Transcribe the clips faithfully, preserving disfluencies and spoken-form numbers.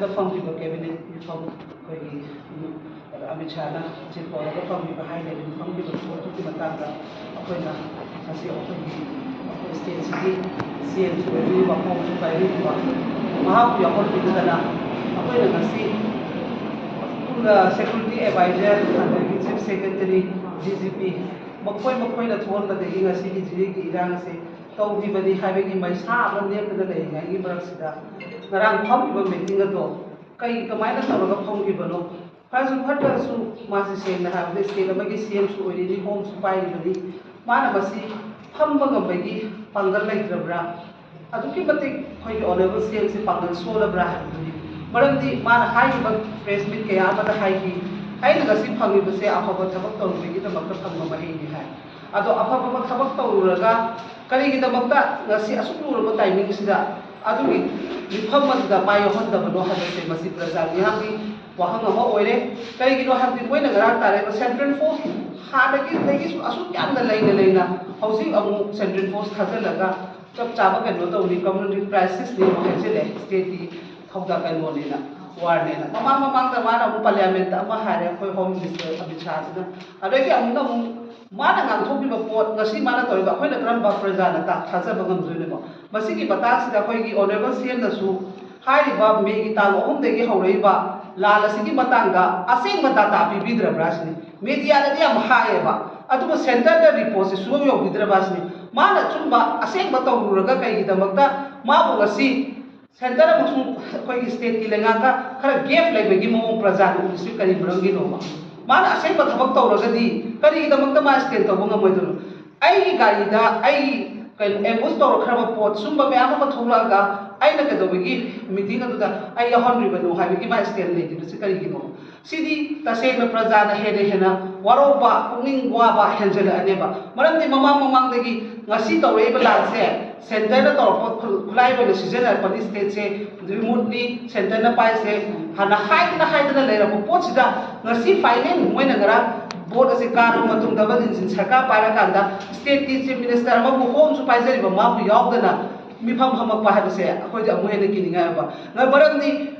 ꯐꯪꯈꯤꯕ ꯀꯦꯕꯤꯅꯦꯠ ꯃꯤꯐꯝ ꯑꯩꯈꯣꯏꯒꯤ ꯑꯃꯤꯠ ꯁꯥꯍꯅ ꯆꯤꯐ ꯑꯣꯏꯔꯒ ꯐꯪꯈꯤꯕ ꯍꯥꯏ ꯂꯦꯚꯦꯜ ꯐꯪꯈꯤꯕ ꯄꯣꯠꯇꯨꯒꯤ ꯃꯇꯥꯡꯗ ꯑꯩꯈꯣꯏꯅ ꯉꯁꯤ ꯑꯩꯈꯣꯏꯒꯤ ꯑꯩꯈꯣꯏ ꯁ꯭ꯇꯦꯠꯁꯤꯒꯤ ꯁꯤ ꯑꯦꯝꯁꯨ ꯑꯣꯏꯕꯤꯔꯤꯕ ꯍꯣꯝꯁꯨ ꯄꯥꯏꯕꯤꯔꯤꯕ ꯃꯍꯥꯛꯄꯨ ꯌꯥꯎꯍꯟꯕꯤꯗꯅ ꯑꯩꯈꯣꯏꯅ ꯉꯁꯤ ꯁꯦꯀ꯭ꯌꯨꯔꯤꯇꯤ ꯑꯦꯗꯚꯥꯏꯖꯔ ꯑꯗꯒꯤ chief secretary, D G P ꯃꯈꯣꯏ ꯃꯈꯣꯏꯅ ꯊꯣꯛꯍꯟꯕꯗꯒꯤ ꯉꯁꯤꯒꯤ ꯖꯤꯔꯤꯒꯤ ꯏꯔꯥꯡ ꯑꯁꯤ ꯇꯧꯈꯤꯕꯅꯤ ꯍꯥꯏꯕꯒꯤ ꯃꯩꯁꯥ ꯑꯃ ꯂꯦꯞꯇꯅ ꯂꯩꯔꯤꯉꯩꯒꯤ ꯃꯔꯛꯁꯤꯗ ꯉꯔꯥꯡ ꯐꯝꯈꯤꯕ ꯃꯤꯇꯤꯡ ꯑꯗꯣ ꯀꯩ ꯀꯃꯥꯏꯅ ꯇꯧꯔꯒ ꯐꯝꯈꯤꯕꯅꯣ? ꯐꯔꯁꯨ ꯐꯠꯇ꯭ꯔꯁꯨ ꯃꯥꯁꯤ ꯁꯦꯡꯅ ꯍꯥꯏꯔꯕꯗ ꯁ꯭ꯇꯦꯠ ꯑꯃꯒꯤ ꯁꯤ ꯑꯦꯝꯁꯨ ꯑꯣꯏꯔꯤꯅꯤ, ꯍꯣꯝꯁꯨ ꯄꯥꯏꯔꯤꯕꯅꯤ꯫ ꯃꯥꯅ ꯃꯁꯤ ꯐꯝꯕ ꯉꯝꯕꯒꯤ ꯄꯥꯡꯒꯜ ꯂꯩꯇ꯭ꯔꯕ꯭ꯔꯥ? ꯑꯗꯨꯛꯀꯤ ꯃꯇꯤꯛ ꯑꯩꯈꯣꯏꯒꯤ ꯑꯣꯅꯔꯦꯕꯜ ꯁꯤ ꯑꯦꯝꯁꯤ ꯄꯥꯡꯒꯜ ꯁꯣꯜꯂꯕ꯭ꯔꯥ ꯍꯥꯏꯕꯗꯨꯅꯤ꯫ ꯃꯔꯝꯗꯤ ꯃꯥꯅ ꯍꯥꯏꯔꯤꯕ ꯄ꯭ꯔꯦꯁ ꯃꯤꯠ ꯀꯌꯥ ꯑꯃꯗ ꯍꯥꯏꯈꯤ, "ꯑꯩꯅ ꯉꯁꯤ ꯐꯪꯂꯤꯕꯁꯦ ꯑꯐꯕ ꯊꯕꯛ ꯇꯧꯔꯨꯕꯒꯤꯗꯃꯛꯇ ꯐꯪꯕ ꯃꯍꯩꯅꯤ" ꯍꯥꯏ꯫ ꯑꯗꯣ ꯑꯐꯕ ꯊꯕꯛ ꯇꯧꯔꯨꯔꯒ ꯀꯔꯤꯒꯤꯗꯃꯛꯇ ꯉꯁꯤ ꯑꯁꯨꯛ ꯂꯨꯔꯕ ꯇꯥꯏꯃꯤꯡꯁꯤꯗ ꯑꯗꯨꯒꯤ ꯃꯤꯐꯝ ꯑꯗꯨꯗ ꯃꯥ ꯌꯥꯎꯍꯟꯗꯕꯅꯣ ꯍꯥꯏꯕꯁꯦ ꯃꯁꯤ ꯄ꯭ꯔꯖꯥ ꯃꯤꯌꯥꯝꯒꯤ ꯋꯥꯍꯪ ꯑꯃ ꯑꯣꯏꯔꯦ꯫ ꯀꯔꯤꯒꯤꯅꯣ ꯍꯥꯏꯕꯗꯤ ꯃꯣꯏꯅ ꯉꯔꯥꯡ ꯇꯥꯔꯛꯏꯕ ꯁꯦꯟꯇ꯭ꯔꯦꯜ ꯐꯣꯔꯁ ꯍꯥꯟꯅꯒꯤꯗꯒꯤꯁꯨ ꯑꯁꯨꯛ ꯌꯥꯝꯅ ꯂꯩꯅ ꯂꯩꯅ ꯍꯧꯖꯤꯛ ꯑꯃꯨꯛ ꯁꯦꯟꯇ꯭ꯔꯦꯜ ꯐꯣꯔꯁ ꯊꯥꯖꯤꯜꯂꯒ ꯆꯞ ꯆꯥꯕ ꯀꯩꯅꯣ ꯇꯧꯅꯤ, ꯀꯝꯃ꯭ꯌꯨꯅꯤꯇꯤ ꯀ꯭ꯔꯥꯏꯁꯤꯁꯅꯤ ꯑꯃꯨꯛ ꯍꯥꯏꯖꯤꯜꯂꯦ, ꯁ꯭ꯇꯦꯠꯀꯤ ꯊꯧꯗꯥ ꯀꯩꯅꯣꯅꯦꯅ, ꯋꯥꯔꯅꯦꯅ꯫ ꯃꯃꯥꯡ ꯃꯃꯥꯡꯗ ꯃꯥꯅ ꯑꯃꯨꯛ ꯄꯥꯔꯂꯤꯌꯥꯃꯦꯟꯠꯇ ꯑꯃ ꯍꯥꯏꯔꯦ, ꯑꯩꯈꯣꯏ ꯍꯣꯝ ꯃꯤꯅꯤꯁꯇꯔ ꯑꯃꯤꯠ ꯁꯥꯍꯁꯤꯅ꯫ ꯑꯗꯒꯤ ꯑꯃꯨꯛꯅ ꯑꯃꯨꯛ ꯃꯥꯅ ꯉꯥꯡꯊꯣꯛꯈꯤꯕ ꯄꯣꯠ ꯉꯁꯤ ꯃꯥꯅ ꯇꯧꯔꯤꯕ ꯑꯩꯈꯣꯏꯅ ꯀꯔꯝꯕ ꯄ꯭ꯔꯖꯥꯅ ꯇꯥ-, ꯊꯥꯖꯕ ꯉꯝꯗꯣꯏꯅꯣ? ꯃꯁꯤꯒꯤ ꯃꯇꯥꯡꯁꯤꯗ ꯑꯩꯈꯣꯏꯒꯤ ꯑꯣꯅꯔꯦꯕꯜ ꯁꯤ ꯑꯦꯝꯅꯁꯨ ꯍꯥꯏꯔꯤꯕ ꯃꯦꯒꯤ ꯇꯥꯡ ꯑꯍꯨꯝꯗꯒꯤ ꯍꯧꯔꯛꯏꯕ ꯂꯥꯟ ꯑꯁꯤꯒꯤ ꯃꯇꯥꯡꯗ ꯑꯁꯦꯡꯕ ꯗꯥꯇꯥ ꯄꯤꯕꯤꯗ꯭ꯔꯕ꯭ꯔꯥ ꯁꯤꯅꯤ꯫ ꯃꯦꯗꯤꯌꯥꯗꯗꯤ ꯌꯥꯝ ꯍꯥꯏꯌꯦꯕ, ꯑꯗꯨꯕꯨ ꯁꯦꯟꯇꯔꯗ ꯔꯤꯄꯣꯔꯠꯁꯦ ꯁꯨꯡꯌꯧ ꯌꯧꯕꯤꯗ꯭ꯔꯕ ꯁꯤꯅꯤ꯫ ꯃꯥꯅ ꯑꯆꯨꯝꯕ ꯑꯁꯦꯡꯕ ꯇꯧꯔꯨꯔꯒ ꯀꯩꯒꯤꯗꯃꯛꯇ ꯃꯥꯕꯨ ꯉꯁꯤ ꯁꯦꯟꯇꯔ ꯑꯃꯁꯨꯡ ꯑꯩꯈꯣꯏꯒꯤ ꯁ꯭ꯇꯦꯠꯀꯤ ꯂꯩꯉꯥꯛꯀ ꯈꯔ ꯒꯦꯞ ꯂꯩꯕꯒꯤ ꯃꯑꯣꯡ ꯄ꯭ꯔꯖꯥꯅ ꯎꯔꯤꯁꯤ ꯀꯔꯤ ꯃꯔꯝꯒꯤꯅꯣꯕ? ꯃꯥꯅ ꯑꯁꯦꯡꯕ ꯊꯕꯛ ꯇꯧꯔꯒꯗꯤ ꯀꯔꯤꯒꯤꯗꯃꯛꯇ ꯃꯥ ꯁ꯭ꯇꯦꯟ ꯇꯧꯕ ꯉꯝꯃꯣꯏꯗꯣꯏꯅꯣ? ꯑꯩꯒꯤ ꯒꯥꯔꯤꯗ ꯑꯩꯒꯤ ꯀꯩꯅꯣ ꯑꯦꯝꯕꯨꯁ ꯇꯧꯔꯛꯈ꯭ꯔꯕ ꯄꯣꯠ ꯁꯨꯝꯕ ꯃꯌꯥꯝ ꯑꯃ ꯊꯣꯛꯂꯛꯑꯒ ꯑꯩꯅ ꯀꯩꯗꯧꯕꯒꯤ ꯃꯤꯇꯤꯡ ꯑꯗꯨꯗ ꯑꯩ ꯌꯥꯎꯍꯟꯗ꯭ꯔꯤꯕꯅꯣ ꯍꯥꯏꯕꯒꯤ ꯃꯥ ꯁ꯭ꯇꯦꯟ ꯂꯩꯔꯤꯕꯁꯤ ꯀꯔꯤꯒꯤꯅꯣ? ꯁꯤꯗꯤ ꯇꯁꯦꯡꯅ ꯄ꯭ꯔꯖꯥꯅ ꯍꯦꯟꯅ ꯍꯦꯟꯅ ꯋꯥꯔꯧꯕ, ꯄꯨꯛꯅꯤꯡ ꯋꯥꯕ ꯍꯦꯟꯖꯜꯂꯛꯑꯅꯦꯕ꯫ ꯃꯔꯝꯗꯤ ꯃꯃꯥꯡ ꯃꯃꯥꯡꯗꯒꯤ ꯉꯁꯤ ꯇꯧꯔꯛꯏꯕ ꯂꯥꯟꯁꯦ ꯁꯦꯟꯇꯔꯅ ꯇꯧꯔꯛꯄ ꯈꯨ-, ꯈꯨꯠꯂꯥꯏ ꯑꯣꯏꯅ ꯁꯤꯖꯤꯟꯅꯔꯛꯄꯅꯤ, ꯁ꯭ꯇꯦꯠꯁꯦ ꯔꯤꯃꯣꯠꯂꯤ ꯁꯦꯟꯇꯔꯅ ꯄꯥꯏꯁꯦ ꯍꯥꯟꯅ ꯍꯥꯏꯗꯅ ꯍꯥꯏꯗꯅ ꯂꯩꯔꯛꯄ ꯄꯣꯠꯁꯤꯗ ꯉꯁꯤ ꯐꯥꯏꯅꯦꯜ ꯃꯣꯏꯅ ꯉꯔꯥꯡ ꯚꯣꯠ ꯑꯁꯤ ꯀꯥꯔꯕ ꯃꯇꯨꯡ ꯗꯕꯜ ꯏꯟꯖꯤꯟ ꯁꯔꯀꯥꯔ ꯄꯥꯏꯔꯀꯥꯟꯗ ꯁ꯭ꯇꯦꯠꯀꯤ ꯆꯤꯐ ꯃꯤꯅꯤꯁꯇꯔ ꯑꯃꯕꯨ ꯍꯣꯝꯁꯨ ꯄꯥꯏꯖꯔꯤꯕ ꯃꯥꯕꯨ ꯌꯥꯎꯗꯅ ꯃꯤꯐꯝ ꯐꯝꯃꯛꯄ ꯍꯥꯏꯕꯁꯦ ꯑꯩꯈꯣꯏꯗꯤ ꯑꯃꯨꯛ ꯍꯦꯟꯅ ꯀꯤꯅꯤꯡꯉꯥꯏ ꯑꯣꯏꯕ꯫ ꯃꯔꯝꯗꯤ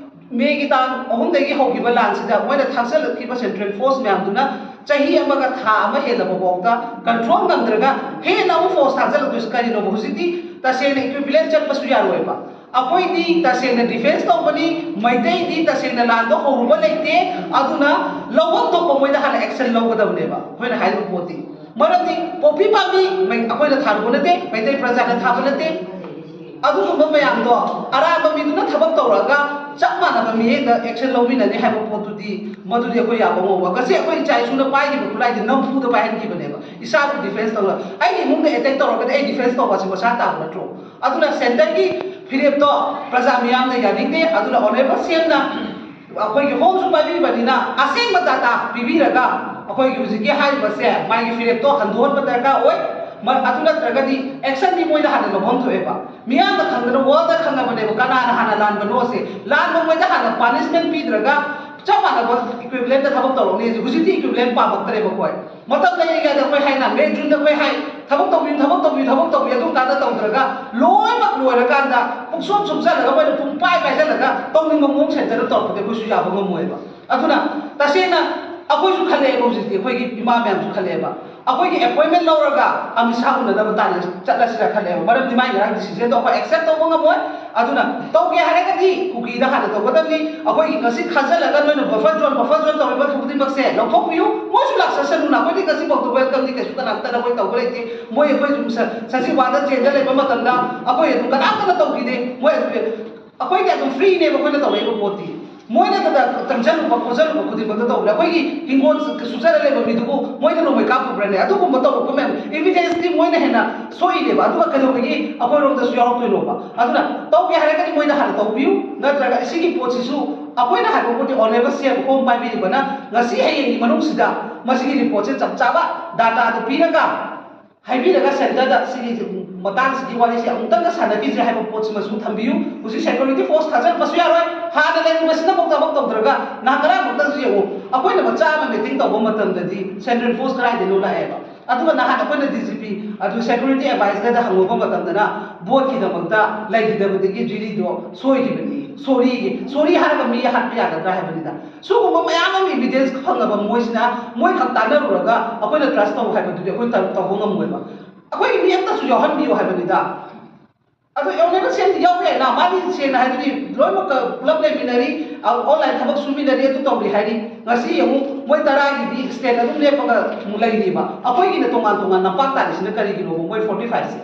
ꯃꯦꯒꯤ ꯇꯥꯡ ꯑꯍꯨꯝꯗꯒꯤ ꯍꯧꯈꯤꯕ ꯂꯥꯟꯁꯤꯗ ꯃꯣꯏꯅ ꯊꯥꯛꯆꯜꯂꯛꯈꯤꯕ ꯁꯦꯟꯇ꯭ꯔꯦꯜ ꯐꯣꯔꯁ ꯃꯌꯥꯝꯗꯨꯅ ꯆꯍꯤ ꯑꯃꯒ ꯊꯥ ꯑꯃ ꯍꯦꯜꯂꯕ ꯐꯥꯎꯗ ꯀꯟꯇ꯭ꯔꯣꯜ ꯉꯝꯗ꯭ꯔꯒ ꯍꯦꯟꯅ ꯑꯃꯨꯛ ꯐꯣꯔꯁ ꯊꯥꯛꯆꯜꯂꯛꯇꯣꯏꯁꯤ ꯀꯔꯤꯅꯣꯕ? ꯍꯧꯖꯤꯛꯇꯤ ꯇꯁꯦꯡꯅ ꯏꯀ꯭ꯋꯤꯕꯤꯂꯦꯟ ꯆꯠꯄꯁꯨ ꯌꯥꯔꯣꯏꯕ꯫ ꯑꯩꯈꯣꯏꯗꯤ ꯇꯁꯦꯡꯅ ꯗꯤꯐꯦꯟꯁ ꯇꯧꯕꯅꯤ, ꯃꯩꯇꯩꯗꯤ ꯇꯁꯦꯡꯅ ꯂꯥꯟꯗꯣ ꯍꯧꯔꯨꯕ ꯂꯩꯇꯦ꯫ ꯑꯗꯨꯅ ꯂꯧꯐꯝ ꯊꯣꯛꯄ ꯃꯣꯏꯗ ꯍꯥꯟꯅ ꯑꯦꯛꯁꯟ ꯂꯧꯒꯗꯕꯅꯦꯕ ꯑꯩꯈꯣꯏꯅ ꯍꯥꯏꯔꯤꯕ ꯄꯣꯠꯇꯤ꯫ ꯃꯔꯝꯗꯤ ꯄꯣꯄꯤ ꯄꯥꯝꯕꯤ ꯃꯩ-, ꯑꯩꯈꯣꯏꯅ ꯊꯥꯔꯨꯕ ꯅꯠꯇꯦ, ꯃꯩꯇꯩ ꯄ꯭ꯔꯖꯥꯅ ꯊꯥꯕ ꯅꯠꯇꯦ꯫ ꯑꯗꯨꯒꯨꯝꯕ ꯃꯌꯥꯝꯗꯣ ꯑꯔꯥꯟꯕ ꯃꯤꯗꯨꯅ ꯊꯕꯛ ꯇꯧꯔꯒ ꯆꯞ ꯃꯥꯟꯅꯕ ꯃꯤꯠꯌꯦꯡꯗ ꯑꯦꯛꯁꯟ ꯂꯧꯃꯤꯟꯅꯅꯤ ꯍꯥꯏꯕ ꯄꯣꯠꯇꯨꯗꯤ ꯃꯗꯨꯗꯤ ꯑꯩꯈꯣꯏ ꯌꯥꯕ ꯉꯝꯃꯣꯏ꯫ ꯉꯁꯤ ꯑꯩꯈꯣꯏ ꯏꯆꯥ ꯏꯁꯨꯅ ꯄꯥꯏꯔꯤꯕ ꯈꯨꯠꯂꯥꯏꯗꯤ ꯅꯝꯐꯨꯗ ꯄꯥꯏꯍꯟꯈꯤꯕꯅꯦꯕ꯫ ꯏꯁꯥꯕꯨ ꯗꯤꯐꯦꯟꯁ ꯇꯧꯔꯒ ꯑꯩꯒꯤ ꯏꯃꯨꯡꯗ ꯑꯦꯇꯦꯛ ꯇꯧꯔꯒꯗꯤ ꯑꯩ ꯗꯤꯐꯦꯟꯁ ꯇꯧꯕ ꯑꯁꯤ ꯃꯁꯥ ꯇꯥꯕ ꯅꯠꯇ꯭ꯔꯣ? ꯑꯗꯨꯅ ꯁꯦꯟꯇꯔꯒꯤ ꯐꯤꯔꯦꯞꯇꯣ ꯄ꯭ꯔꯖꯥ ꯃꯤꯌꯥꯝꯅ ꯌꯥꯅꯤꯡꯗꯦ꯫ ꯑꯗꯨꯅ ꯑꯣꯅꯔꯦꯕꯜ ꯁꯤ ꯑꯦꯝꯅ ꯑꯩꯈꯣꯏꯒꯤ ꯍꯣꯝꯁꯨ ꯄꯥꯏꯕꯤꯕꯅꯤꯅ ꯑꯁꯦꯡꯕ ꯗꯥꯇꯥ ꯄꯤꯕꯤꯔꯒ ꯑꯩꯈꯣꯏꯒꯤ ꯍꯧꯖꯤꯛꯀꯤ ꯍꯥꯏꯔꯤꯕꯁꯦ ꯃꯥꯒꯤ ꯐꯤꯔꯦꯞꯇꯣ ꯍꯟꯗꯣꯛꯍꯟꯕ ꯗꯔꯀꯥꯔ ꯑꯣꯏ꯫ ꯃ-, ꯑꯗꯨ ꯅꯠꯇ꯭ꯔꯒꯗꯤ ꯑꯦꯛꯁꯟꯗꯤ ꯃꯣꯏꯗ ꯍꯥꯟꯅ ꯂꯧꯐꯝ ꯊꯣꯛꯑꯦꯕ꯫ ꯃꯤꯌꯥꯝꯅ ꯈꯪꯗꯅ ꯋꯥꯔꯜꯗ ꯈꯪꯉꯕꯅꯦꯕ ꯀꯅꯥꯅ ꯍꯥꯟꯅ ꯂꯥꯟꯕꯅꯣꯁꯦ꯫ ꯂꯥꯟꯕ ꯃꯣꯏꯗ ꯍꯥꯟꯅ ꯄꯥꯅꯤꯁꯃꯦꯟ ꯄꯤꯗ꯭ꯔꯒ ꯆꯞ ꯃꯥꯟꯅꯕ ꯏꯀ꯭ꯋꯤꯕꯤꯂꯦꯟꯗ ꯊꯕꯛ ꯇꯧꯔꯛꯅꯤ꯫ ꯍꯧꯖꯤꯛ, ꯍꯧꯖꯤꯛꯇꯤ ꯏꯀ꯭ꯋꯤꯕꯤꯂꯦꯟ ꯄꯥꯝꯃꯛꯇ꯭ꯔꯦꯕ ꯑꯩꯈꯣꯏ꯫ ꯃꯇꯝ ꯂꯩꯔꯤꯉꯩꯗ ꯑꯩꯈꯣꯏ ꯍꯥꯏꯅ ꯃꯦ ꯖꯨꯟꯗ ꯑꯩꯈꯣꯏ ꯍꯥꯏ ꯊꯕꯛ ꯇꯧꯕꯤꯌꯨ, ꯊꯕꯛ ꯇꯧꯕꯤꯌꯨ, ꯊꯕꯛ ꯇꯧꯕꯤꯌꯨ꯫ ꯑꯗꯨꯝ ꯀꯥꯟꯗ ꯇꯧꯗ꯭ꯔꯒ ꯂꯣꯏꯅꯃꯛ ꯂꯣꯏꯔꯀꯥꯟꯗ ꯄꯨꯡꯁꯣꯝ ꯁꯣꯝꯖꯜꯂꯒ ꯃꯣꯏꯅ ꯄꯨꯡ ꯄꯥꯏ ꯄꯥꯏꯁꯜꯂꯒ ꯇꯧꯅꯤꯡꯕ ꯃꯑꯣꯡ ꯁꯦꯟꯇꯔꯗ ꯇꯧꯔꯛꯄꯗꯤ ꯑꯩꯈꯣꯏꯁꯨ ꯌꯥꯕ ꯉꯝꯃꯣꯏꯕ꯫ ꯑꯗꯨꯅ ꯇꯁꯦꯡꯅ ꯑꯩꯈꯣꯏꯁꯨ ꯈꯜꯂꯛꯑꯦꯕ ꯍꯧꯖꯤꯛꯇꯤ, ꯑꯩꯈꯣꯏꯒꯤ ꯏꯃꯥ ꯃꯌꯥꯝꯁꯨ ꯈꯜꯂꯛꯑꯦꯕ꯫ ꯑꯩꯈꯣꯏꯒꯤ ꯑꯦꯄꯣꯏꯟꯃꯦꯟ ꯂꯧꯔꯒ ꯑꯃꯤꯠ ꯁꯥ ꯎꯅꯅꯕ ꯇꯥꯟꯅ ꯆꯠꯂꯁꯤꯔ ꯈꯜꯂꯦꯕ꯫ ꯃꯔꯝꯗꯤ ꯃꯥꯏ ꯉꯔꯥꯡ ꯗꯤꯁꯤꯖꯟꯗꯣ ꯑꯩꯈꯣꯏ ꯑꯦꯛꯁꯦꯞ ꯇꯧꯕ ꯉꯝꯃꯣꯏ꯫ ꯑꯗꯨꯅ ꯇꯧꯒꯦ ꯍꯥꯏꯔꯒꯗꯤ ꯀꯨꯀꯤꯗ ꯍꯥꯟꯅ ꯇꯧꯒꯗꯕꯅꯤ꯫ ꯑꯩꯈꯣꯏꯒꯤ ꯉꯁꯤ ꯈꯥꯖꯤꯜꯂꯒ ꯅꯣꯏꯅ ꯕꯐꯔ ꯖꯣꯟ, ꯕꯐꯔ ꯖꯣꯟ ꯇꯧꯔꯤꯕ ꯈꯨꯗꯤꯡꯃꯛꯁꯦ ꯂꯧꯊꯣꯛꯄꯤꯌꯨ꯫ ꯃꯣꯏꯁꯨ ꯂꯥꯛꯆꯁꯅꯨꯅ, ꯑꯩꯈꯣꯏꯗꯤ ꯉꯁꯤꯐꯥꯎꯗ ꯋꯦꯜꯀꯝꯗꯤ ꯀꯩꯁꯨ ꯀꯅꯥꯝꯇꯅ ꯃꯣꯏ ꯇꯧꯕ ꯂꯩꯇꯦ꯫ ꯃꯣꯏ ꯑꯩꯈꯣꯏ ꯁꯨꯝ ꯁ-, ꯁꯖꯤꯋꯥꯗ ꯖꯦꯜꯗ ꯂꯩꯕ ꯃꯇꯝꯗ ꯑꯩꯈꯣꯏ ꯑꯗꯨꯝ ꯀꯅꯥꯝꯇꯅ ꯇꯧꯈꯤꯗꯦ꯫ ꯃꯣꯏ ꯑꯗꯨꯝ ꯑꯩꯈꯣꯏꯗꯤ ꯑꯗꯨꯝ ꯐ꯭ꯔꯤꯅꯦꯕ ꯑꯩꯈꯣꯏꯅ ꯇꯧꯔꯛꯏꯕ ꯄꯣꯠꯇꯤ꯫ ꯃꯣꯏꯅ ꯑꯗꯨꯗ ꯆꯪꯁꯤꯜꯂꯨꯕ ꯈꯣꯠꯆꯜꯂꯨꯕ ꯈꯨꯗꯤꯡꯃꯛꯇ ꯇꯧꯕꯅꯦ꯫ ꯑꯩꯈꯣꯏꯒꯤ ꯍꯤꯡꯒꯣꯜ ꯁꯨ-, ꯁꯨꯖꯔ ꯂꯩꯕ ꯃꯤꯗꯨꯕꯨ ꯃꯣꯏꯅ ꯅꯣꯡꯃꯩ ꯀꯥꯞꯄꯨꯕ꯭ꯔꯅꯦ? ꯑꯗꯨꯒꯨꯝꯕ ꯇꯧꯔꯛꯄ ꯃꯌꯥꯝ ꯏꯚꯤꯗꯦꯟꯁꯇꯤ ꯃꯣꯏꯅ ꯍꯦꯟꯅ ꯁꯣꯛꯏꯅꯦꯕ꯫ ꯑꯗꯨꯒ ꯀꯩꯗꯧꯕꯒꯤ ꯑꯩꯈꯣꯏꯔꯣꯝꯗꯁꯨ ꯌꯥꯎꯔꯛꯇꯣꯏꯅꯣꯕ? ꯑꯗꯨꯅ ꯇꯧꯒꯦ ꯍꯥꯏꯔꯒꯗꯤ ꯃꯣꯏꯅ ꯍꯥꯟꯅ ꯇꯧꯕꯤꯌꯨ, ꯅꯠꯇ꯭ꯔꯒ ꯁꯤꯒꯤ ꯄꯣꯠꯁꯤꯁꯨ ꯑꯩꯈꯣꯏꯅ ꯍꯥꯏꯕ ꯄꯣꯠꯇꯤ ꯑꯣꯅꯔꯦꯕꯜ ꯁꯤ ꯑꯦꯝ ꯍꯣꯝ ꯄꯥꯏꯕꯤꯔꯤꯕꯅ ꯉꯁꯤ ꯍꯌꯦꯡꯒꯤ ꯃꯅꯨꯡꯁꯤꯗ ꯃꯁꯤꯒꯤ ꯔꯤꯄꯣꯔꯠꯁꯦ ꯆꯞ ꯆꯥꯕ ꯗꯥꯇꯥꯗꯨ ꯄꯤꯔꯒ ꯍꯥꯏꯕꯤꯔꯒ ꯁꯦꯟꯇꯔꯗ ꯁꯤꯒꯤ ꯃꯇꯥꯡꯁꯤꯒꯤ ꯋꯥꯔꯤꯁꯦ ꯑꯃꯨꯛꯇꯪꯒ ꯁꯥꯟꯅꯈꯤꯁꯦ ꯍꯥꯏꯕ ꯄꯣꯠꯁꯤꯃꯁꯨ ꯊꯝꯕꯤꯌꯨ꯫ ꯍꯧꯖꯤꯛ ꯁꯦꯀ꯭ꯌꯨꯔꯤꯇꯤ ꯐꯣꯔꯁ ꯊꯥꯖꯤꯜꯂꯛꯄꯁꯨ ꯌꯥꯔꯣꯏ꯫ ꯍꯥꯟꯅ ꯂꯩꯔꯤꯕꯁꯤꯅꯐꯥꯎ ꯊꯕꯛ ꯇꯧꯗ꯭ꯔꯒ ꯅꯍꯥꯟ ꯉꯔꯥꯡꯃꯛꯇꯁꯨ ꯌꯦꯡꯉꯨ, ꯑꯩꯈꯣꯏꯅ ꯃꯆꯥ ꯑꯃ ꯃꯤꯇꯤꯡ ꯇꯧꯕ ꯃꯇꯝꯗꯗꯤ ꯁꯦꯟꯇ꯭ꯔꯦꯜ ꯐꯣꯔꯁ ꯀꯗꯥꯏꯗꯩꯅꯣ ꯂꯥꯛꯑꯦꯕ? ꯑꯗꯨꯒ ꯅꯍꯥꯟ ꯑꯩꯈꯣꯏꯅ ꯗꯤ ꯖꯤ ꯄꯤ ꯑꯗꯨ ꯁꯦꯀ꯭ꯌꯨꯔꯤꯇꯤ ꯑꯦꯗꯚꯥꯏꯖꯔꯗ ꯍꯪꯉꯨꯕ ꯃꯇꯝꯗꯅ ꯚꯣꯠꯀꯤꯗꯃꯛꯇ ꯂꯩꯈꯤꯗꯕꯗꯒꯤ ꯖꯤꯔꯤꯗꯣ ꯁꯣꯏꯈꯤꯕꯅꯤ, ꯁꯣꯔꯤꯒꯤ ꯁꯣꯔꯤ ꯍꯥꯏꯔꯒ ꯃꯤ ꯍꯥꯠꯄ ꯌꯥꯒꯗ꯭ꯔꯥ ꯍꯥꯏꯕꯅꯤꯗ꯫ ꯁꯤꯒꯨꯝꯕ ꯃꯌꯥꯝ ꯑꯃ ꯏꯚꯤꯗꯦꯟꯁ ꯐꯪꯉꯕ ꯃꯣꯏꯁꯤꯅ ꯃꯣꯏ ꯈꯛ ꯇꯥꯟꯅꯔꯨꯔꯒ ꯑꯩꯈꯣꯏꯅ ꯇ꯭ꯔꯁ ꯇꯧ ꯍꯥꯏꯕꯗꯨꯗꯤ ꯑꯩꯈꯣꯏ ꯇꯧ- ꯇꯧꯕ ꯉꯝꯃꯣꯏꯕ꯫ ꯑꯩꯈꯣꯏꯒꯤ ꯃꯤ ꯑꯃꯇꯁꯨ ꯌꯥꯎꯍꯟꯕꯤꯌꯨ ꯍꯥꯏꯕꯅꯤꯗ꯫ ꯑꯗꯣ ꯑꯦꯂꯦꯕꯜ ꯁꯦꯝꯗꯤ ꯌꯥꯎꯕ ꯌꯥꯏꯅ, ꯃꯥꯗꯤ ꯁꯦꯡꯅ ꯍꯥꯏꯗꯨꯗꯤ ꯂꯣꯏꯅꯃꯛ ꯄꯨꯂꯞ ꯂꯩꯃꯤꯟꯅꯔꯤ, ꯑꯣꯟꯂꯥꯏꯟ ꯊꯕꯛ ꯁꯨꯃꯤꯟꯅꯔꯤ, ꯑꯗꯨ ꯇꯧꯔꯤ ꯍꯥꯏꯔꯤ꯫ ꯉꯁꯤ ꯌꯦꯡꯉꯨ, ꯃꯣꯏ ꯇꯔꯥꯒꯤꯗꯤ ꯁ꯭ꯇꯦꯠ ꯑꯗꯨꯝ ꯂꯦꯞꯄꯒ ꯑꯃꯨꯛ ꯂꯩꯔꯤꯕ꯫ ꯑꯩꯈꯣꯏꯒꯤꯅ ꯇꯣꯉꯥꯟ ꯇꯣꯉꯥꯟ ꯅꯝꯄꯥꯛ ꯇꯥꯔꯤꯁꯤꯅ ꯀꯔꯤꯒꯤꯅꯣꯕ? ꯃꯣꯏ ꯐꯣꯔꯇꯤ ꯐꯥꯏꯚꯁꯦ,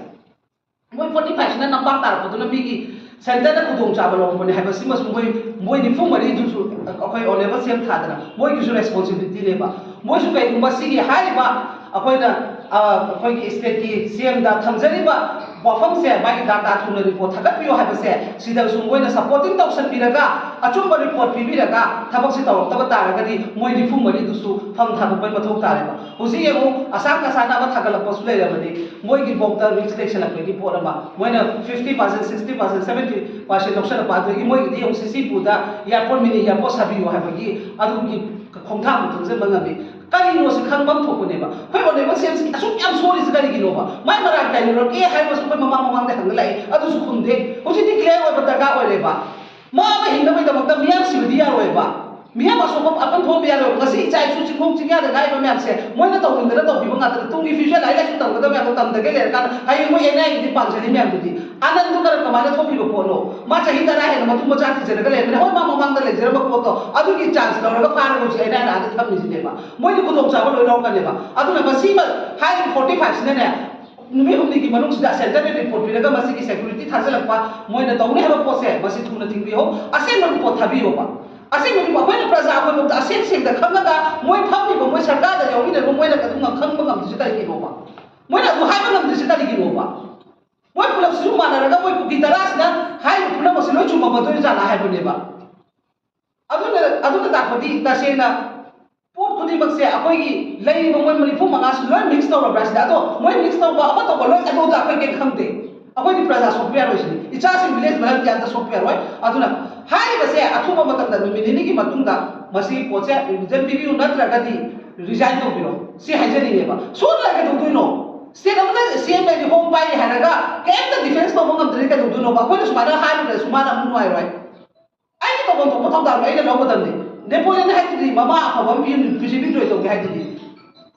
ꯃꯣꯏ ꯐꯣꯔꯇꯤ ꯐꯥꯏꯚꯁꯤꯅ ꯅꯝꯄꯥꯛ ꯇꯥꯔꯛꯄꯗꯨꯅ ꯃꯤꯒꯤ ꯁꯦꯟꯇꯔꯗ ꯈꯨꯗꯣꯡꯆꯥꯕ ꯂꯧꯔꯛꯄꯅꯦ ꯍꯥꯏꯕꯁꯤꯃꯁꯨ ꯃꯣꯏ, ꯃꯣꯏ ꯅꯤꯐꯨ ꯃꯔꯤꯗꯨꯁꯨ ꯑꯩꯈꯣꯏ ꯑꯣꯅꯦꯕꯜ ꯁꯦꯝ ꯊꯥꯗꯅ ꯃꯣꯏꯒꯤꯁꯨ ꯔꯦꯁꯄꯣꯟꯁꯤꯕꯤꯂꯤꯇꯤꯅꯦꯕ꯫ ꯃꯣꯏꯁꯨ ꯀꯩꯒꯨꯝꯕ ꯁꯤꯒꯤ ꯍꯥꯏꯔꯤꯕ ꯑꯩꯈꯣꯏꯅ, ꯑ, ꯑꯩꯈꯣꯏꯒꯤ ꯁ꯭ꯇꯦꯠꯀꯤ ꯁꯤ ꯑꯦꯝꯗ ꯊꯝꯖꯔꯤꯕ ꯋꯥꯐꯝꯁꯦ ꯃꯥꯒꯤ ꯗꯥꯇꯥ ꯊꯨꯅ ꯔꯤꯄꯣꯔꯠ ꯊꯥꯒꯠꯄꯤꯌꯨ ꯍꯥꯏꯕꯁꯦ ꯁꯤꯗꯁꯨ ꯃꯣꯏꯅ ꯁꯄꯣꯔꯇꯤꯡ ꯇꯧꯁꯟꯕꯤꯔꯒ ꯑꯆꯨꯝꯕ ꯔꯤꯄꯣꯔꯠ ꯄꯤꯕꯤꯔꯒ ꯊꯕꯛꯁꯦ ꯇꯧꯔꯛꯇꯕ ꯇꯥꯔꯒꯗꯤ ꯃꯣꯏ ꯅꯤꯐꯨ ꯃꯔꯤꯗꯨꯁꯨ ꯐꯝ ꯊꯥꯗꯣꯛꯄꯩ ꯃꯊꯧ ꯇꯥꯔꯦꯕ꯫ ꯍꯧꯖꯤꯛ ꯌꯦꯡꯉꯨ, ꯑꯁꯥꯝ ꯀꯁꯥꯅ ꯑꯃ ꯊꯥꯒꯠꯂꯛꯄꯁꯨ ꯂꯩꯔꯕꯅꯤ, ꯃꯣꯏꯒꯤ ꯕꯣꯛꯇ ꯔꯤꯛꯁ ꯂꯩꯁꯜꯂꯛꯄꯒꯤ ꯄꯣꯠ ꯑꯃ, ꯃꯣꯏꯅ fifty percent, sixty percent, seventy percent ꯂꯧꯁꯜꯂꯛꯄ, ꯑꯗꯨꯗꯒꯤ ꯃꯣꯏꯒꯤꯗꯤ ꯌꯦꯡꯉꯨ, ꯁꯤꯁꯤꯄꯨꯔꯗ ꯏꯌꯥꯔꯄꯣꯔꯠ, ꯃꯤꯅꯤ ꯏꯌꯥꯔꯄꯣꯔꯠ ꯁꯥꯕꯤꯌꯨ ꯍꯥꯏꯕꯒꯤ ꯑꯗꯨꯒꯤ ꯈꯣꯡꯊꯥꯡꯗꯨ ꯊꯧꯖꯤꯟꯕ ꯉꯝꯃꯤ꯫ ꯀꯔꯤꯅꯣ ꯁꯤ ꯈꯪꯕ ꯑꯃ ꯊꯣꯛꯄꯅꯦꯕ꯫ ꯑꯩꯈꯣꯏ ꯑꯣꯅꯦꯕꯜ ꯁꯤ ꯑꯦꯝꯁꯤ ꯑꯁꯨꯛ ꯌꯥꯝ ꯁꯣꯔꯤꯁꯤ ꯀꯔꯤꯒꯤꯅꯣꯕ? ꯃꯥꯏ ꯃꯔꯥꯜ ꯀꯔꯤꯅꯣ? ꯑꯦ ꯍꯥꯏꯕꯁꯨ ꯑꯩꯈꯣꯏ ꯃꯃꯥꯡ ꯃꯃꯥꯡꯗ ꯍꯪꯅ ꯂꯥꯛꯑꯦ, ꯑꯗꯨꯁꯨ ꯈꯨꯝꯗꯦ꯫ ꯍꯧꯖꯤꯛꯇꯤ ꯀ꯭ꯂꯤꯌꯥꯔ ꯑꯣꯏꯕ ꯗꯔꯀꯥꯔ ꯑꯣꯏꯔꯦꯕ꯫ ꯃꯥ ꯑꯃ ꯍꯤꯡꯅꯕꯒꯤꯗꯃꯛꯇ ꯃꯤꯌꯥꯝ ꯁꯤꯕꯗꯤ ꯌꯥꯔꯣꯏꯕ꯫ ꯃꯤꯌꯥꯝ ꯑꯁꯣꯛꯄ ꯑꯄꯟ ꯊꯣꯛꯍꯟꯕ ꯌꯥꯔꯣꯏꯕ꯫ ꯉꯁꯤ ꯏꯆꯥ ꯏꯁꯨ ꯆꯤꯡꯈꯣꯡ ꯆꯤꯡꯌꯥꯗ ꯉꯥꯏꯔꯤꯕ ꯃꯌꯥꯝꯁꯦ ꯃꯣꯏꯅ ꯇꯧꯅꯤꯡꯗꯅ ꯇꯧꯈꯤꯕ ꯉꯥꯛꯇꯅꯤ꯫ ꯇꯨꯡꯒꯤ ꯐ꯭ꯌꯨꯆꯔ ꯂꯥꯏꯔꯤꯛ ꯂꯥꯏꯁꯨ ꯇꯝꯒꯗꯕ ꯃꯌꯥꯝꯗꯣ ꯇꯝꯗꯒꯩ ꯂꯩꯔꯀꯥꯟꯗ ꯍꯌꯦꯡ ꯃꯣꯏ ꯑꯦꯟ ꯑꯥꯏ ꯑꯦꯒꯤꯗꯤ ꯄꯥꯝꯖꯅꯤ ꯃꯌꯥꯝꯗꯨꯗꯤ꯫ ꯑꯅꯟꯗꯨ ꯀꯔꯝ ꯀꯃꯥꯏꯅ ꯊꯣꯛꯈꯤꯕ ꯄꯣꯠꯅꯣ? ꯃꯥ ꯆꯍꯤ ꯇꯔꯥ ꯍꯦꯟꯅ ꯃꯇꯨ ꯃꯆꯥ ꯊꯤꯖꯔꯒ ꯂꯩꯔꯕꯅꯤ꯫ ꯍꯣꯏ, ꯃꯥ ꯃꯃꯥꯡꯗ ꯂꯩꯖꯔꯝꯕ ꯄꯣꯠꯇꯣ ꯑꯗꯨꯒꯤ ꯆꯥꯟꯁ ꯂꯧꯔꯒ ꯐꯥꯔꯒ ꯍꯧꯖꯤꯛ ꯑꯦꯟ ꯑꯥꯏ ꯑꯦꯅ ꯑꯥꯗ ꯊꯝꯃꯤꯁꯤꯅꯦꯕ꯫ ꯃꯣꯏꯗꯤ ꯈꯨꯗꯣꯡꯆꯥꯕ ꯂꯣꯏ ꯂꯧꯔꯛꯀꯅꯦꯕ꯫ ꯑꯗꯨꯅ ꯃꯁꯤꯃ ꯍꯥꯏꯔꯤꯕ ꯐꯣꯔꯇꯤ ꯐꯥꯏꯚꯁꯤꯅꯅꯦ, ꯅꯨꯃꯤꯠ ꯍꯨꯝꯅꯤꯒꯤ ꯃꯅꯨꯡꯁꯤꯗ ꯁꯦꯟꯇꯔꯗ ꯔꯤꯄꯣꯔꯠ ꯄꯤꯔꯒ ꯃꯁꯤꯒꯤ ꯁꯦꯀ꯭ꯌꯨꯔꯤꯇꯤ ꯊꯥꯖꯤꯜꯂꯛꯄ ꯃꯣꯏꯅ ꯇꯧꯅꯤ ꯍꯥꯏꯕ ꯄꯣꯠꯁꯦ ꯃꯁꯤ ꯊꯨꯅ ꯊꯤꯡꯕꯤꯍꯧ꯫ ꯑꯁꯦꯡꯕ ꯔꯤꯄꯣꯔꯠ ꯊꯥꯕꯤꯌꯣꯕ꯫ ꯑꯁꯦꯡꯕ ꯔꯤꯄꯣꯔꯠ ꯑꯩꯈꯣꯏꯅ ꯄ꯭ꯔꯖꯥ ꯑꯩꯈꯣꯏꯐꯥꯎꯗ ꯑꯁꯦꯡ ꯁꯦꯡꯗ ꯈꯪꯉꯒ ꯃꯣꯏ ꯐꯝꯃꯤꯕ, ꯃꯣꯏ ꯁꯔꯀꯥꯔꯗ ꯌꯥꯎꯃꯤꯟꯅꯔꯤꯕ ꯃꯣꯏꯅ ꯑꯗꯨꯝ ꯈꯪꯕ ꯉꯝꯗ꯭ꯔꯤꯁꯦ ꯀꯔꯤꯒꯤꯅꯣꯕ? ꯃꯣꯏꯅ ꯑꯗꯨ ꯍꯥꯏꯕ ꯉꯝꯗ꯭ꯔꯤꯁꯦ ꯀꯔꯤꯒꯤꯅꯣꯕ? ꯃꯣꯏ ꯄꯨꯂꯞꯁꯤꯁꯨ ꯃꯥꯟꯅꯔꯒ ꯃꯣꯏ ꯀꯨꯀꯤ ꯇꯔꯥꯁꯤꯅ ꯍꯥꯏꯔꯤꯕ ꯄꯨꯝꯅꯃꯛꯁꯦ ꯂꯣꯏ ꯆꯨꯝꯃꯝꯃꯗꯣꯏꯖꯥꯠꯂꯥ ꯍꯥꯏꯕꯅꯦꯕ꯫ ꯑꯗꯨꯅ, ꯑꯗꯨꯅ ꯇꯥꯛꯄꯗꯤ ꯇꯁꯦꯡꯅ ꯄꯣꯠ ꯈꯨꯗꯤꯡꯃꯛꯁꯦ ꯑꯩꯈꯣꯏꯒꯤ ꯂꯩꯔꯤꯕ ꯃꯣꯏ ꯃꯔꯤꯐꯨ ꯃꯉꯥꯁꯨ ꯂꯣꯏ ꯃꯤꯛꯁ ꯇꯧꯔꯕ꯭ꯔꯥ ꯁꯤꯗ? ꯑꯗꯣ ꯃꯣꯏ ꯃꯤꯛꯁ ꯇꯧꯕ ꯑꯃ ꯇꯧꯕ ꯂꯣꯏ ꯑꯗꯨꯗ ꯑꯩꯈꯣꯏ ꯀꯩꯝ ꯈꯪꯗꯦ꯫ ꯑꯩꯈꯣꯏꯗꯤ ꯄ꯭ꯔꯖꯥ ꯁꯣꯛꯄ ꯌꯥꯔꯣꯏ ꯁꯤꯅꯤ꯫ ꯏꯆꯥꯁꯤꯡ ꯚꯤꯂꯦꯖ ꯃꯔꯛꯇ ꯑꯝꯇ ꯁꯣꯛꯄ ꯌꯥꯔꯣꯏ꯫ ꯑꯗꯨꯅ ꯍꯥꯏꯔꯤꯕꯁꯦ ꯑꯊꯨꯕ ꯃꯇꯝꯗ ꯅꯨꯃꯤꯠ ꯅꯤꯅꯤꯒꯤ ꯃꯇꯨꯡꯗ ꯃꯁꯤꯒꯤ ꯄꯣꯠꯁꯦ ꯔꯤꯚꯤꯖꯟ ꯄꯤꯕꯤꯌꯨ, ꯅꯠꯇ꯭ꯔꯒꯗꯤ ꯔꯤꯖꯥꯏꯟ ꯇꯧꯕꯤꯔꯣ, ꯁꯤ ꯍꯥꯏꯖꯅꯤꯡꯉꯦꯕ꯫ ꯁꯣꯝꯗ ꯀꯩꯗꯧꯗꯣꯏꯅꯣ? ꯁ꯭ꯇꯦꯠ ꯑꯃꯅ ꯁꯤ ꯑꯦꯝ ꯂꯩꯔꯗꯤ ꯍꯣꯝ ꯄꯥꯏꯔꯦ ꯍꯥꯏꯔꯒ ꯀꯩꯝꯇ ꯗꯤꯐꯦꯟꯁ ꯇꯧꯕ ꯉꯝꯗ꯭ꯔꯗꯤ ꯀꯩꯗꯧꯗꯣꯏꯅꯣꯕ? ꯑꯩꯈꯣꯏꯅ ꯁꯨꯃꯥꯏꯅ ꯍꯥꯏꯔꯨꯗ꯭ꯔꯁꯨ ꯃꯥꯅ ꯑꯃꯨꯛ ꯅꯨꯡꯉꯥꯏꯔꯣꯏ꯫ ꯑꯩꯅ ꯇꯧꯐꯝ ꯊꯣꯛꯄ ꯊꯧꯗꯥꯡꯗꯣ ꯑꯩꯅ ꯂꯧꯒꯗꯕꯅꯤ꯫ ꯅꯦꯄꯣꯂꯤꯌꯟ ꯍꯥꯏꯗꯨꯗꯤ ꯃꯃꯥ ꯑꯐꯕ ꯑꯃ ꯄꯤꯌꯨ, ꯄ꯭ꯔꯤꯊꯤꯕꯤ ꯖꯣꯏ ꯇꯧꯒꯦ ꯍꯥꯏꯗꯨꯗꯤ꯫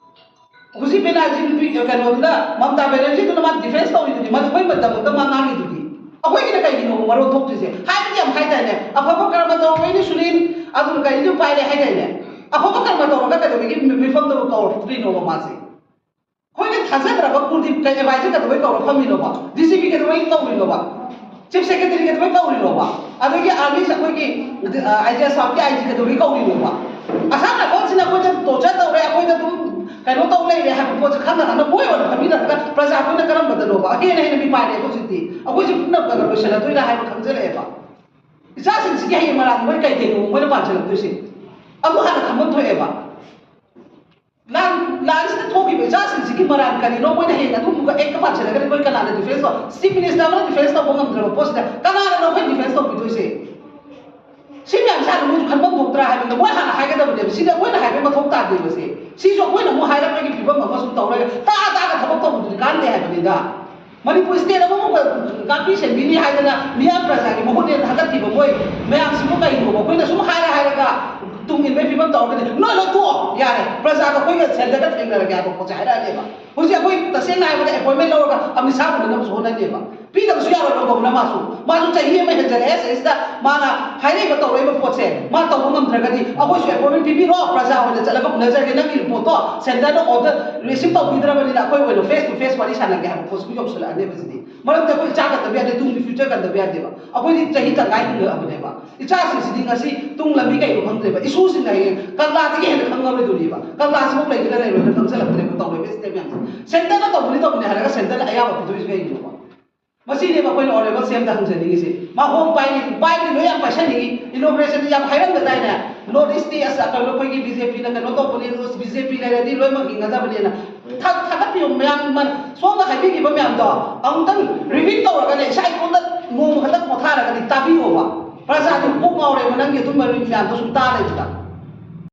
ꯍꯧꯖꯤꯛ ꯕꯦꯅꯔꯖꯤ ꯅꯨꯄꯤ ꯀꯩꯅꯣꯗꯨꯅ, ꯃꯃꯇꯥ ꯕꯦꯅꯔꯖꯤꯗꯨꯅ ꯃꯥ ꯗꯤꯐꯦꯟꯁ ꯇꯧꯔꯤꯗꯨꯗꯤ, ꯃꯗꯨ ꯑꯩꯈꯣꯏ ꯃꯇꯝꯗ ꯃꯥ ꯉꯥꯡꯉꯤꯗꯨꯗꯤ꯫ ꯑꯩꯈꯣꯏꯒꯤꯅ ꯀꯩꯒꯤꯅꯣꯕ ꯃꯔꯣꯟ ꯊꯣꯛꯇ꯭ꯔꯤꯁꯦ? ꯍꯥꯏꯕꯗꯤ ꯌꯥꯝ ꯍꯥꯏꯗꯥꯏꯅꯦ, "ꯑꯐꯕ ꯀꯔꯃ ꯇꯧꯔꯕꯅꯤ ꯁꯨꯅꯤꯜ, ꯑꯗꯨꯅ ꯀꯔꯤꯗꯤ ꯎꯄꯥꯏ ꯂꯩ" ꯍꯥꯏꯗꯥꯏꯅꯦ? ꯑꯐꯕ ꯀꯔꯃ ꯇꯧꯔꯒ ꯀꯩꯗꯧꯕꯒꯤ ꯃꯤ-, ꯃꯤꯐꯝꯗꯕꯨ ꯀꯧꯔꯛꯇ꯭ꯔꯤꯅꯣꯕ ꯃꯥꯁꯦ? ꯑꯩꯈꯣꯏꯅ ꯊꯥꯖꯗ꯭ꯔꯕ ꯀꯨꯜꯗꯤꯞ ꯀꯩ ꯑꯦꯗꯚꯥꯏꯖꯔ ꯀꯩꯗꯧꯕꯩ ꯀꯧꯔ ꯐꯝꯃꯤꯅꯣꯕ? ꯗꯤ ꯁꯤ ꯄꯤ ꯀꯩꯗꯧꯕꯩ ꯀꯧꯔꯤꯅꯣꯕ? ꯆꯤꯐ ꯁꯦꯀ꯭ꯔꯦꯇꯔꯤ ꯀꯩꯗꯧꯕꯩ ꯀꯧꯔꯤꯅꯣꯕ? ꯑꯗꯒꯤ ꯑꯥꯔꯃꯤꯁ ꯑꯩꯈꯣꯏꯒꯤ, ꯑ, ꯑꯥꯏ ꯖꯤ ꯑꯁꯥꯝꯒꯤ ꯑꯥꯏ ꯖꯤ ꯀꯩꯗꯧꯕꯩ ꯀꯧꯔꯤꯅꯣꯕ? ꯑꯁꯥꯝ ꯔꯥꯏꯐꯜꯁꯤꯅ ꯑꯩꯈꯣꯏꯗ ꯇꯣꯔꯆꯔ ꯇꯧꯔꯦ, ꯑꯩꯈꯣꯏꯗ ꯑꯗꯨꯝ ꯀꯩꯅꯣ ꯇꯧ ꯂꯩꯔꯦ ꯍꯥꯏꯕ ꯄꯣꯠꯁꯦ ꯈꯪꯅ ꯈꯪꯅ ꯃꯣꯏ ꯑꯣꯏꯅ ꯐꯝꯃꯤꯟꯅꯔꯒ ꯄ꯭ꯔꯖꯥ ꯑꯩꯈꯣꯏꯅ ꯀꯔꯝꯕꯗꯅꯣꯕ? ꯑꯍꯦꯟ ꯍꯦꯟꯅ ꯃꯤꯄꯥꯏꯔꯦ ꯍꯧꯖꯤꯛꯇꯤ꯫ ꯑꯩꯈꯣꯏꯁꯦ ꯄꯨꯝꯅꯃꯛ ꯂꯣꯏꯁꯤꯜꯂꯗꯣꯏꯔꯥ ꯍꯥꯏꯕ ꯈꯪꯖꯜꯂꯛꯑꯦꯕ꯫ ꯏꯆꯥꯁꯤꯡꯁꯤꯒꯤ ꯍꯌꯦꯡ ꯃꯔꯥꯡ ꯃꯣꯏ ꯀꯩ ꯀꯩꯅꯣ ꯃꯣꯏꯅ ꯄꯥꯟꯁꯤꯜꯂꯛꯇꯣꯏꯁꯦ? ꯑꯗꯨ ꯍꯥꯟꯅ ꯈꯪꯐꯝ ꯊꯣꯛꯑꯦꯕ꯫ ꯂꯥꯟ, ꯂꯥꯟꯁꯤꯗ ꯊꯣꯛꯈꯤꯕ ꯏꯆꯥꯁꯤꯡꯁꯤꯒꯤ ꯃꯔꯥꯟ ꯀꯔꯤꯅꯣ? ꯃꯣꯏꯅ ꯍꯌꯦꯡ ꯑꯗꯨꯒꯨꯝꯕ ꯑꯦꯛꯇ ꯄꯥꯟꯁꯤꯜꯂꯒꯗꯤ ꯃꯣꯏ ꯀꯅꯥꯅ ꯗꯤꯐꯦꯟꯁ ꯇꯧ? ꯆꯤꯐ ꯃꯤꯅꯤꯁꯇꯔ ꯑꯃꯅ ꯗꯤꯐꯦꯟꯁ ꯇꯧꯕ ꯉꯝꯗ꯭ꯔꯕ ꯄꯣꯠꯁꯤꯗ ꯀꯅꯥꯅꯅꯣ ꯑꯩꯈꯣꯏ ꯗꯤꯐꯦꯟꯁ ꯇꯧꯕꯤꯗꯣꯏꯁꯦ? ꯁꯤ ꯃꯌꯥꯝꯁꯦ ꯍꯥꯟꯅ ꯃꯣꯏꯁꯨ ꯈꯟꯐꯝ ꯊꯣꯛꯇ꯭ꯔꯥ ꯍꯥꯏꯕꯅꯤꯗ, ꯃꯣꯏ ꯍꯥꯟꯅ ꯍꯥꯏꯒꯗꯕꯅꯦꯕ꯫ ꯁꯤꯗꯤ ꯑꯩꯈꯣꯏꯅ ꯍꯥꯏꯕꯩ ꯃꯊꯧ ꯇꯥꯗꯦꯕ꯫ ꯁꯤ, ꯁꯤꯁꯨ ꯑꯩꯈꯣꯏꯅ ꯑꯃꯨꯛ ꯍꯥꯏꯔꯛꯄꯒꯤ ꯐꯤꯕꯝ ꯑꯃ ꯁꯨꯝ ꯇꯧꯔꯒ ꯇꯥ ꯇꯥꯒ ꯊꯕꯛ ꯇꯧꯕꯗꯨꯗꯤ ꯀꯥꯟꯗꯦ ꯍꯥꯏꯕꯅꯤꯗ꯫ ꯃꯅꯤꯄꯨꯔ ꯁ꯭ꯇꯦꯠ ꯑꯃꯕꯨ ꯉꯥꯛꯄꯤ ꯁꯦꯟꯕꯤꯅꯤ ꯍꯥꯏꯗꯅ ꯃꯤꯌꯥꯝ ꯄ꯭ꯔꯖꯥꯒꯤ ꯃꯍꯨꯠꯅꯦꯅ ꯊꯥꯒꯠꯈꯤꯕ ꯃꯣꯏ ꯃꯌꯥꯝꯁꯤꯕꯨ ꯀꯩꯅꯣꯕ? ꯑꯩꯈꯣꯏꯅ ꯁꯨꯝ ꯍꯥꯏꯔ ꯍꯥꯏꯔꯒ ꯇꯨꯡ ꯏꯟꯕꯩ ꯐꯤꯕꯝ ꯇꯧꯔꯒꯗꯤ ꯅꯣꯏ ꯂꯣꯏ ꯇꯣꯛꯑꯣ ꯌꯥꯔꯦ, ꯄ꯭ꯔꯖꯥꯒ ꯑꯩꯈꯣꯏꯒ ꯁꯦꯟꯇꯔꯒ ꯊꯦꯡꯅꯔꯒꯦ ꯍꯥꯏꯕ ꯄꯣꯠꯁꯦ ꯍꯥꯏꯔꯛꯑꯅꯦꯕ꯫ ꯍꯧꯖꯤꯛ ꯑꯩꯈꯣꯏ ꯇꯁꯦꯡꯅ ꯍꯥꯏꯔꯕꯗ ꯑꯦꯄꯣꯏꯟꯃꯦꯟ ꯂꯧꯔꯒ ꯑꯃꯤꯠ ꯁꯥꯍ ꯎꯅꯅꯕꯁꯨ ꯍꯣꯠꯅꯅꯦꯕ꯫ ꯄꯤꯗꯕꯁꯨ ꯌꯥꯔꯣꯏꯕ ꯒꯣꯕꯔꯅꯔ ꯃꯥꯁꯨ꯫ ꯃꯥꯁꯨ ꯆꯍꯤ ꯑꯃ ꯍꯦꯟꯖꯜꯂꯛꯑꯦ ꯁꯤꯗꯩꯁꯤꯗ ꯃꯥꯅ ꯍꯥꯏꯔꯛꯏꯕ ꯇꯧꯔꯛꯏꯕ ꯄꯣꯠꯁꯦ ꯃꯥ ꯇꯧꯕ ꯉꯝꯗ꯭ꯔꯒꯗꯤ ꯑꯩꯈꯣꯏꯁꯨ ꯑꯦꯄꯣꯏꯟꯃꯦꯟ ꯄꯤꯕꯤꯔꯣ, ꯄ꯭ꯔꯖꯥ ꯑꯣꯏꯅ ꯆꯠꯂꯒ ꯎꯅꯖꯔꯒꯦ, ꯅꯪꯒꯤ ꯔꯤꯄꯣꯔꯠꯇꯣ ꯁꯦꯟꯇꯔꯅ ꯑꯣꯔꯗꯔ ꯔꯤꯁꯤꯞ ꯇꯧꯕꯤꯗ꯭ꯔꯕꯅꯤꯅ ꯑꯩꯈꯣꯏ ꯑꯣꯏꯅ ꯐꯦꯁ ꯇꯨ ꯐꯦꯁ ꯋꯥꯔꯤ ꯁꯥꯟꯅꯒꯦ ꯍꯥꯏꯕ ꯄꯣꯠꯁꯤꯕꯨ ꯌꯧꯁꯤꯜꯂꯛꯑꯅꯦꯕ ꯁꯤꯗꯤ꯫ ꯃꯔꯝꯗꯤ ꯑꯩꯈꯣꯏ ꯏꯆꯥ ꯀꯟꯗꯕ ꯌꯥꯗꯦ, ꯇꯨꯡꯒꯤ ꯐ꯭ꯌꯨꯆꯔ ꯀꯟꯗꯕ ꯌꯥꯗꯦꯕ꯫ ꯑꯩꯈꯣꯏꯗꯤ ꯆꯍꯤ ꯇꯪꯈꯥꯏ ꯍꯤꯡꯉꯛꯑꯕꯅꯦꯕ꯫ ꯏꯆꯥꯁꯤꯡꯁꯤꯗꯤ ꯉꯁꯤ ꯇꯨꯡ ꯂꯝꯕꯤ ꯀꯩꯅꯣ ꯈꯪꯗ꯭ꯔꯦꯕ꯫ ꯏꯁꯨꯁꯤꯡꯅ ꯍꯌꯦꯡ ꯀꯪꯂꯥꯗꯒꯤ ꯍꯦꯟꯅ ꯈꯪꯉꯔꯣꯏꯗꯣꯔꯤꯕ꯫ ꯀꯪꯂꯥꯁꯤꯐꯥꯎ ꯂꯩꯒꯗ꯭ꯔꯥ ꯂꯩꯔꯣꯏꯗ꯭ꯔꯥ ꯈꯪꯖꯜꯂꯛꯇ꯭ꯔꯦꯕ ꯇꯧꯔꯤꯕ ꯁ꯭ꯇꯦꯞ ꯃꯌꯥꯝꯁꯦ꯫ ꯁꯦꯟꯇꯔꯅ ꯇꯧꯕꯅꯤ ꯇꯧꯕꯅꯤ ꯍꯥꯏꯔꯒ ꯁꯦꯟꯇꯔꯅ ꯑꯌꯥꯕ ꯄꯤꯊꯣꯛꯏꯁꯦ ꯀꯩꯒꯤꯅꯣꯕ? ꯃꯁꯤꯅꯦꯕ ꯑꯩꯈꯣꯏꯅ ꯑꯣꯅꯔꯦꯕꯜ ꯁꯤ ꯑꯦꯝꯗ ꯍꯪꯖꯅꯤꯡꯉꯤꯁꯦ꯫ ꯃꯥ ꯍꯣꯝ ꯄꯥꯏꯔꯤ, ꯄꯥꯏꯔꯤ ꯂꯣꯏ ꯌꯥꯝ ꯄꯥꯏꯁꯟꯅꯤꯡꯉꯤ꯫ ꯏꯅꯣꯒ꯭ꯔꯦꯁꯟꯗꯤ ꯌꯥꯝ ꯍꯥꯏꯔꯝꯗꯗꯥꯏꯅꯦ? ꯅꯣꯔꯠ ꯏꯁꯇꯤ ꯑꯁ ꯀꯩꯅꯣ ꯑꯩꯈꯣꯏꯒꯤ ꯕꯤ ꯖꯦ ꯄꯤꯅ ꯀꯩꯅꯣ ꯇꯧꯕꯅꯤ, ꯕꯤ ꯖꯦ ꯄꯤ ꯂꯩꯔꯗꯤ ꯂꯣꯏꯅꯃꯛ ꯍꯤꯡꯒꯗꯕꯅꯦꯅ꯫ ꯊꯥ-, ꯊꯥꯒꯠꯄꯤꯌꯨ ꯃꯌꯥꯝ, ꯃ-, ꯁꯣꯝꯅ ꯍꯥꯏꯕꯤꯈꯤꯕ ꯃꯌꯥꯝꯗꯣ ꯑꯃꯨꯛꯇꯪ ꯔꯤꯄꯤꯠ ꯇꯧꯔꯒꯅꯦ, ꯏꯁꯥ ꯏꯇꯣꯝꯇ ꯅꯣꯡꯃ ꯈꯛꯇꯪ ꯄꯣꯊꯥꯔꯒꯗꯤ ꯇꯥꯕꯤꯌꯣꯕ꯫ ꯄ꯭ꯔꯖꯥꯗꯤ ꯀꯣꯛ ꯉꯥꯎꯔꯦꯕ ꯅꯪꯒꯤ ꯑꯗꯨꯝꯕ ꯃꯌꯥꯝꯗꯣ ꯁꯨꯝ ꯇꯥ ꯂꯩꯕꯗ꯫